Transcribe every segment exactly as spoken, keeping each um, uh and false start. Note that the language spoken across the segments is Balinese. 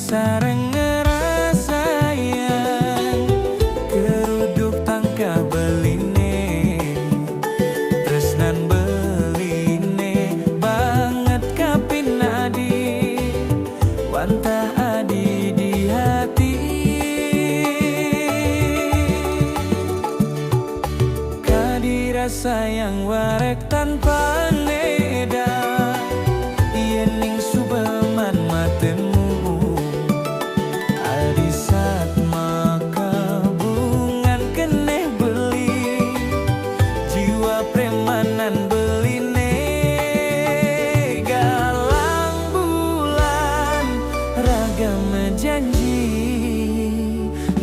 Sareng ngerasayang keruduk tangkah beliné, tresnan beliné banget ka pinadi, wantah adi di hati. Kadirasayang warék tan panéda, yén ning suba man matemu. Adi satma kabungan kénéh beli, jiwa prémanan beliné. Galang bulan raga majanji,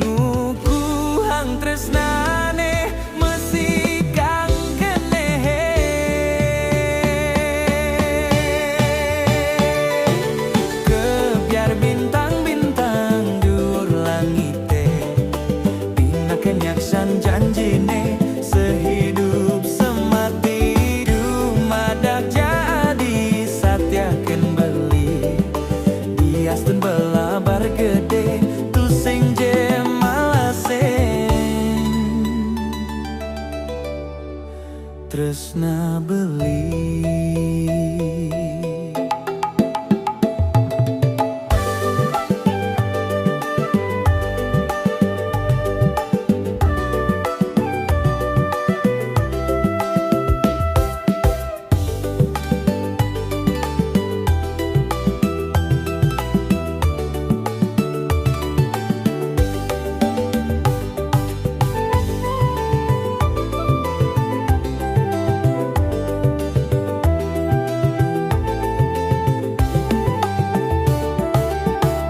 ngukuhang tresnané masikang kénéh. Kebyar bintang-bintang duur langité, pinaka nyaksiang janjiné sehidup semati. Dumadak jadi satyakeun beli, diastun balabar gedé, tusing jé malasing tresna beli.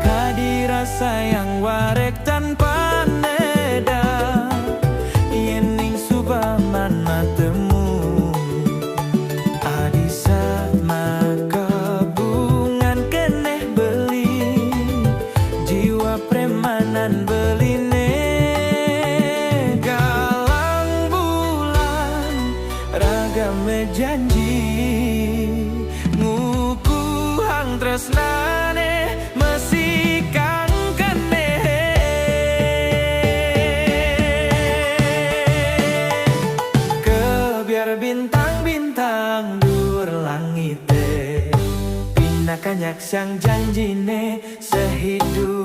Kadirasayang warék tan panéda, yén ning suba man matemu. Adi satma kabungan kénéh beli, jiwa prémanan beliné. Galang bulan raga majanji, ngukuhang tresnané masikang kénéh. Kebyar bintang-bintang duur langité, pinaka nyaksiang janjiné sehidup